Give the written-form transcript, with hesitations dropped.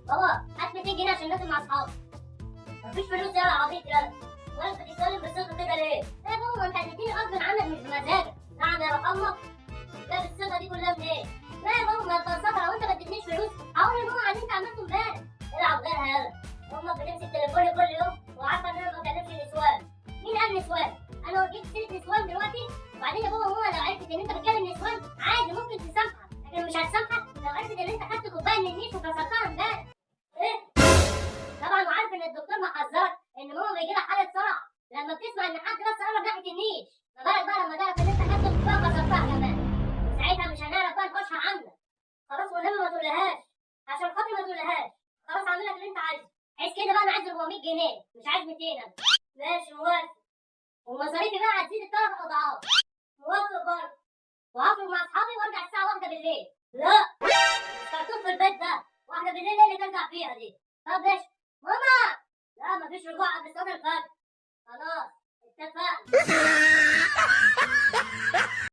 بابا هات 200 جنيه عشان نازل مع اصحابي. مفيش فلوس يا عبيط يلا. وانت بتتكلم بالصيغه كده ليه؟ لا يا بابا ما انت هتديني غصب عنك مش بمزاجك. نعم يا روح امك، جاب الصيغة دي كلها منين؟ لا يا بابا ما انت صبر، لو انت ما اديتنيش فلوس هقول لماما على اللي انت عملته امبارح. العب غيرها يلا. امك بتمسك تليفوني كل يوم وعارفه ان انا ما بكلمش نسوان. مين قال نسوان؟ انا جبت سيره نسوان دلوقتي؟ وبعدين يا بابا ماما لو عرفت ان انت بتكلم نسوان عادي ممكن تسامحك، لكن مش هتسامحك لو عرفت ان انت خدت كوباية من النيش وكسرتها امبارح. ايه؟ طبعا وعارف ان الدكتور محذرك ان ماما بيجي لها حاله صرع لما بتسمع ان حد بس قرب ناحية النيش، ما بالك بقى لما تعرف ان انت خدت كوباية وكسرتها كمان، وساعتها مش هنعرف بقى نحوشها عنك. خلاص والنبي ما تقولهاش، عشان خاطري ما تقولهاش. خلاص هعمل لك اللي انت عايزه. عايز كده بقى انا عايز 400 جنيه مش عايز 200 انا. ماشي موافق. ومصاريفي بقى هتزيد 3 اضعاف. موافق برضه. وهخرج مع اصحابي وارجع الساعة 1 بالليل. لا مش كرتون في البيت ده، 1 بالليل ايه اللي ترجع فيها دي؟ طب ماشي ماما. لا مفيش رجوع قبل صلاة الفجر. خلاص اتفقنا.